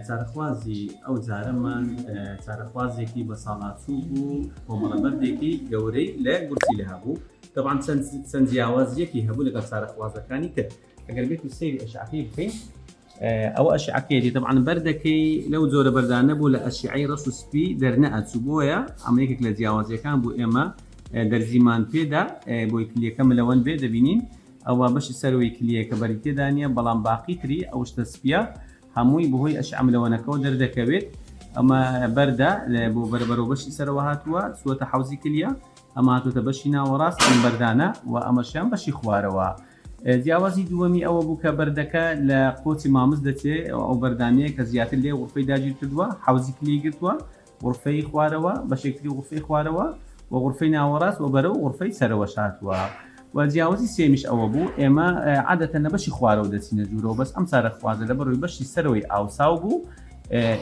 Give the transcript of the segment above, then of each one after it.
چارەخوازی ئەو جارەمان چارەخوازێکی بەساڵاچوو بوو، کۆمەڵە بەردێکی گەورەی لە گورچیلە هەبوو، تەبعەن چەند جیاوازیەکی هەبوو لەگەڵ چارەخوازەکانی تر. ئەگەر بێت و سەیری ئەشعەکەی بکەین ئەوە ئەشعەکەیەتی تەبعەن بەردەکەی لەو جۆرە بەردانە بوو لە ئەشعەی ڕەش و سپی دەرنەئەچوو بۆیە ئەمە یەکێک لە جیاوازیەکان بوو ئێمە دەرزیمان پێدا بۆی کلیەکە ملەوەند بێ دەبینین ئەوە بەشی سەرەوەی کلیەکە بەری تێدا نییە بەڵام باقی تری ئەو شتە سپیە هەمووی بەهۆی ئەشعە ملەوەنەکەوە دەردەکەوێت ئەمە بەردە بۆ بەرەبەرەوە بەشی سەرەوە هاتووە چووەتە حەوزی کلیە ئەمە هاتووەتە بەشی ناوەڕاست ئەم بەردانە و ئەمەشیان بەشی خوارەوە جیاوازی دووەمی ئەوە بوو کە بەردەکە لە قۆچی مامز دەچێ ئەو بەردانەیە کە زیاتر لێ غورفەی داگیر کردووە حەوزی کلی گرتووە غورفەی خوارەوە، بەشێکتری غورفەی خوارەوە و غورفەی ناوەڕاست و بەرەو غورفەی سەرەوەش هاتووە و جیاوازی سێیەمیش ئەوە بوو ئێمە عادەتەن لە بەشی خوارەوە دەچینە ژوورەوە بەس ئەم چارەخوازە لەبەرەوەی بەشی سەرەوەی ئاوساو بوو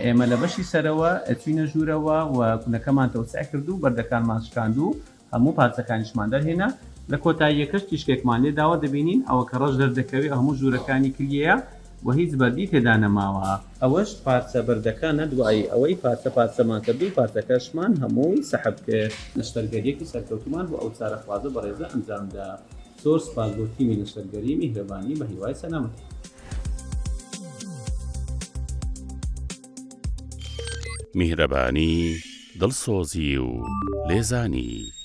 ئێمە لە بەشی سەرەوە چوینە ژوورەوە و کونەکەمان تەوسع کرد و بەردەکانمان شکاند و هەموو پارچەکانیشمان دەرهێنا، لە کۆتاییەکەش تیشکێکمان لێ داوە دەبینین ئەوە کە ڕەش دەردەکەوێ هەموو ژوورەکانی کلیەیە و هیچ بەردی تێدا نەماوە. ئەوەش پارچە بەردەکانە دوایی ئەوەی پارچە پارچەمان کرد و پارچەکەشمان هەمووی سەحب کرد. نەشتەرگەریەکی سەرکەوتوومان بۆ ئەو چارەخوازە بەڕێزە ئەنجامدا. زۆر سوپاس بۆ تیمی نەشتەرگەری میهرەبانی بە هیوای سەلامەتی. میهرەبانی، دڵسۆزی و لێزانی.